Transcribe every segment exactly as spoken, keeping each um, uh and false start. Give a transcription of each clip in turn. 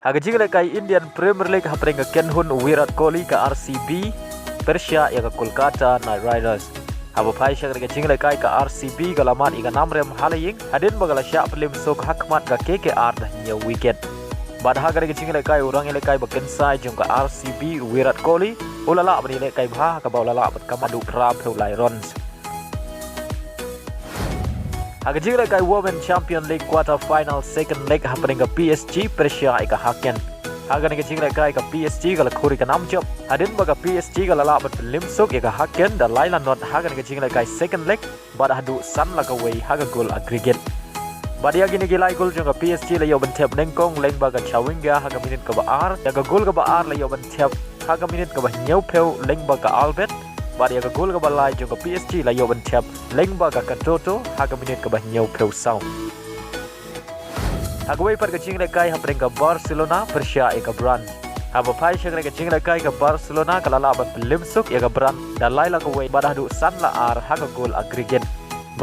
Ha ka jinglehkai Indian Premier League hapdeng ka kynhun u Virat Kohli ka R C B pyrshah ïa ka Kolkata Knight Riders. Haba phai sha ka jinglehkai ka R C B ka la mad ïa ka namrem ha la ïing hadien ba ka la shah pynliem suk ha khmat ka K K R da hynñiew wicket. Bad ha ka jinglehkai u rangïalehkai ba kynsai jong ka R C B u Virat Kohli u la lah ban ïalehkai bha ha kaba u la lah ban kama haduh phra phew lai runs. Ha ka jinglehkai Women Champion League quarter final second leg hapdeng ka P S G pyrshah ïa ka Haken. Ha ka jinglehkai ka P S G ka la khur ïa ka namjop hadien ba ka P S G ka la lah ban pynliem suk ïa ka Haken da lai la not ha ka jinglehkai second leg bad haduh san la kawei ha ka gol aggregate. Bad ïa kine ki lai gol jong ka P S G la ïoh ban thep nyngkong lyngba ka Chawinga ha ka minit kaba ar, ïa ka gol kaba ar la ïoh ban thep ha ka minit kaba hynñiew phew lyngba ka Albert. Bad ïa ka gol kaba lai jong ka P S G la ïoh ban thep lyngba ka Katoto ha ka minit kaba hynñiew phew saw. Ha kawei pat ka jinglehkai hapdeng ka Barcelona pyrshah ïa ka Brugge. Haba phai sha ka jinglehkai ka Barcelona ka la lah ban pynliem suk ïa ka Brugge da lai la kawei bad haduh san la ar ha ka gol aggregate.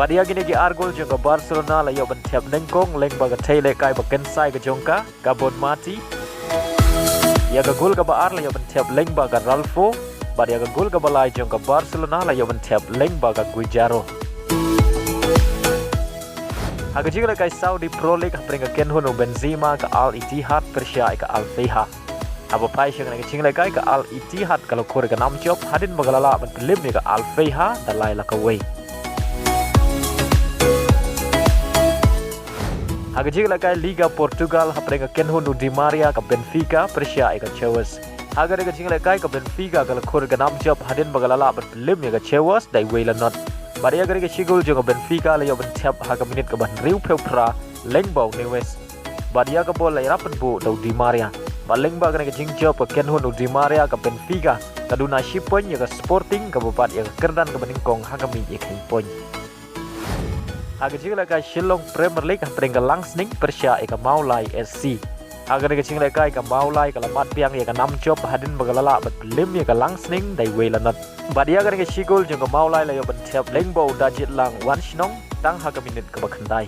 Bad ïa kine ki ar gol jong ka Barcelona la ïoh ban thep nyngkong lyngba ka thei lehkai ba kynsai ka jong ka, ka Bonmati. Ïa ka gol kaba ar la ïoh ban thep lyngba ka Ralfo. Bad ïa ka gol kaba lai jong ka Barcelona la ïoh ban thep lyngba ka Guijarro. Ha ka jinglehkai Saudi Pro League hapdeng ka kynhun u Benzema ka Al Ittihad pyrshah ïa ka Al Feiha. Haba phai sha ka jinglehkai ka Al Ittihad ka la khur ïa ka namjop hadien ba ka la lah ban pynliem ïa ka Al Feiha da lai la kawei. Ha ka jinglehkai Liga Portugal hapdeng ka kynhun u Di Maria ka Benfica pyrshah ïa ka Chaves. Ha ka jinglehkai ka Benfica ka la khur ïa ka namjop hadien ba ka la lah ban pynliem ïa ka Chaves da iwei la not. Bad ïa ka shigol jong ka Benfica la ïoh ban thep ha ka minit kaba hynriew phew phra lyngba u Neves. Bad ïa ka bol la ïarap ban buh da u Di Maria. Bad lyngba kane ka jingjop ka kynhun u Di Maria ka Benfica ka duna shi point ïa ka Sporting kaba bat ïa ka kyrdan kaba nyngkong ha ka miet ïa ka point. Ha ka jinglehkai Shillong Premier League hapdeng ka Langsning pyrshah ïa ka Mawlai S C. Ha kane ka jinglehkai ka Mawlai ka la mad biang ïa ka namjop hadien ba ka la lah ban pynliem ïa ka Langsning da iwei la not. Bad ïa kane ka shigol jong ka Mawlai la ïoh ban thep lyngba u Dajitlang Wanshnong tang ha ka minit kaba khyndai.